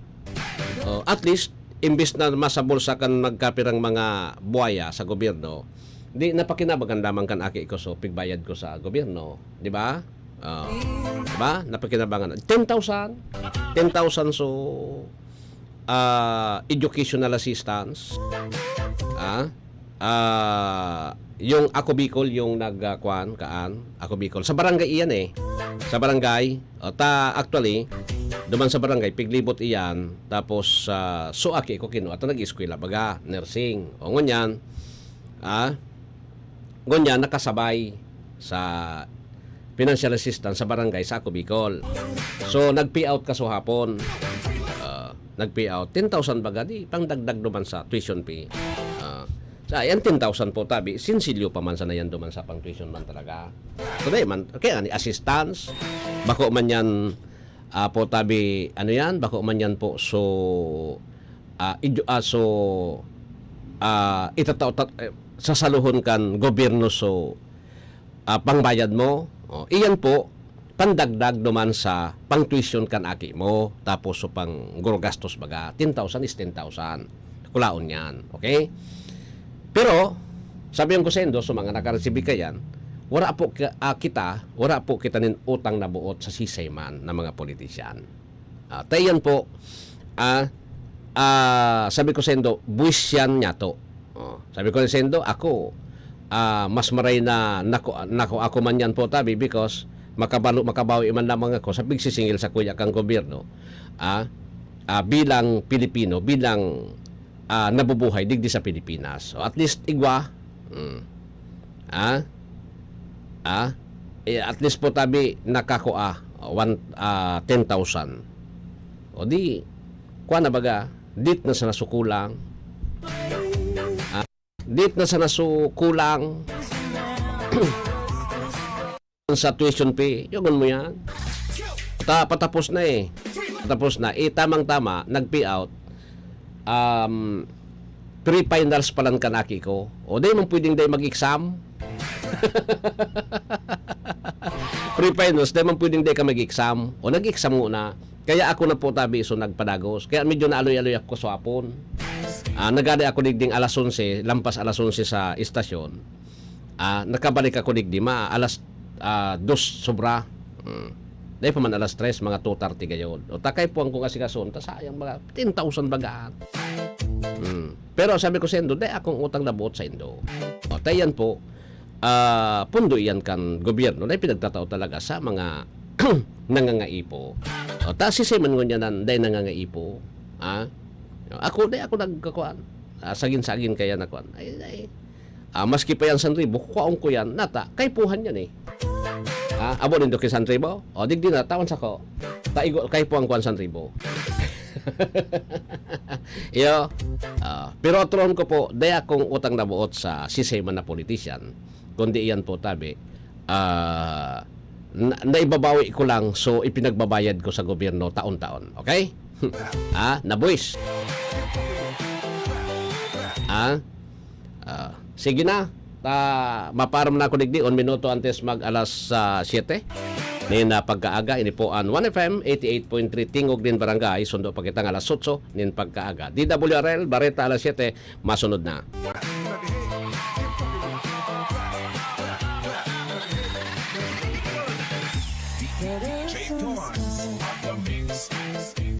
Oh, at least, imbis na masa bulsa kan magkapirang mga buwaya sa gobyerno, di napakinabangan lamang kan aki ko, so pigbayad ko sa gobyerno, di ba? Ah, diba? Napakinabangan. Ten thousand. Ten thousand so, ah, educational assistance. Ah, ah, yung Ako Bicol, yung nag, ah, kwan, kaan, Ako Bicol. Sa barangay iyan eh. Sa barangay. O, ta, actually, duman sa barangay, piglibot iyan. Tapos, ah, so aki ko kinu, ato nag-eskwela, baga, nursing. O, ngunyan, ah, ngunyan, nakasabay sa financial assistance sa barangay sa Ako Bicol. So, nag-pay out kasuhapon. Ah, nag-pay out. Ten thousand baga, di, pangdagdag duman sa tuition fee. Ah, sa, yan ten thousand po, tabi, sinsilyo pa man sana yan duman sa pang tuition man talaga. So, di man, kaya nga ni assistance, bako man yan, ah, po, tabi, ano yan, bako man yan po, so, ah, idyo-, ah, so, ah, itatao-, tat-, eh, sasaluhon kan gobyerno, so, ah, pangbayad mo. O, iyan po, pandagdag duman sa pang-tuition kan aki mo, tapos so pang-guro gastos baga, ten thousand is ten thousand. Kulaon yan, okay? Pero, sabi ko saindo, sa mga nakaresibi kayan, wala po ka, ah, kita, wala po kita nin utang na buot sa sisay man na mga politisyan. Ah, ta iyan po, ah, ah, sabi ko saindo, buwis yan niyato. Oh, sabi ko saindo, ako, ah, mas maray na nako, nako ako man yan po, tabi, because makabalo, makabawi man lamang ako sa pigsisingil sa kuya kang gobyerno, ah, ah, bilang Pilipino, bilang, ah, nabubuhay digdi sa Pilipinas. So, at least, igwa, mm, ah, ah, eh, at least po, tabi, nakakua, one, ah, ten thousand. O di, kuha na baga, dit na sana sukulang. Ah, dit na sana sukulang sa tuition fee. Yogon mo yan. Ta, patapos na eh. Patapos na. Eh, tamang-tama, nag-pay out. Um, pre-finals pa lang kan aki ko. O, di man pwedeng di mag-exam. Pre-finals, di man pwedeng di ka mag-exam. O, nag-exam muna. Kaya ako na po, tabi, so nagpadagos. Kaya medyo naaloy-aloy ako sa hapon. Ah, nagadi ako digding alas onse, lampas alas onse sa istasyon. Ah, nakabalik ako digdi, ma, alas, ah, dos sobra. Hmm. Dahil pa man alas tres, mga two thirty gayod. O, takay po ang kong asikason, ta sayang mga ten thousand bagaan. Hmm. Pero sabi ko saindo, dai akong utang na buot saindo. O, ta iyan po, ah, pundo iyan kan gobyerno na ipinagtatao talaga sa mga nangangaipo. O, ta sisay man ngunyan an dai nangangaipo. Ha? Ako, dai ako nagkakuan. Ah, sagin-sagin kaya na kuan. Ay, ay. Ah, maski pa yan san ribo, kukuhaon ko yan. Nata, kaipuhan yan eh. Ah, abo nindo ki san ribo? O, digdi na, tawan sa ko. Taigo, kaipuhan ko an san ribo. Iyo. Ah, pero atron ko po, dai akong utang na buot sa sisay man na politician, kundi iyan po, tabi, ah, na, naibabawi ko lang, so ipinagbabayad ko sa gobyerno taon-taon. Okay? Ah, nabuwis. Ah, ah, sige na. Ta, mapaaram na ako digdi, un minuto antes mag alas, ah, siyete. Nin, ah, pagkaaga, ini po an One F M eighty-eight point three, Tingog nin Barangay, sundo pa kita ng alas otso nin pagkaaga. D W R L, Bareta alas siyete, masunod na.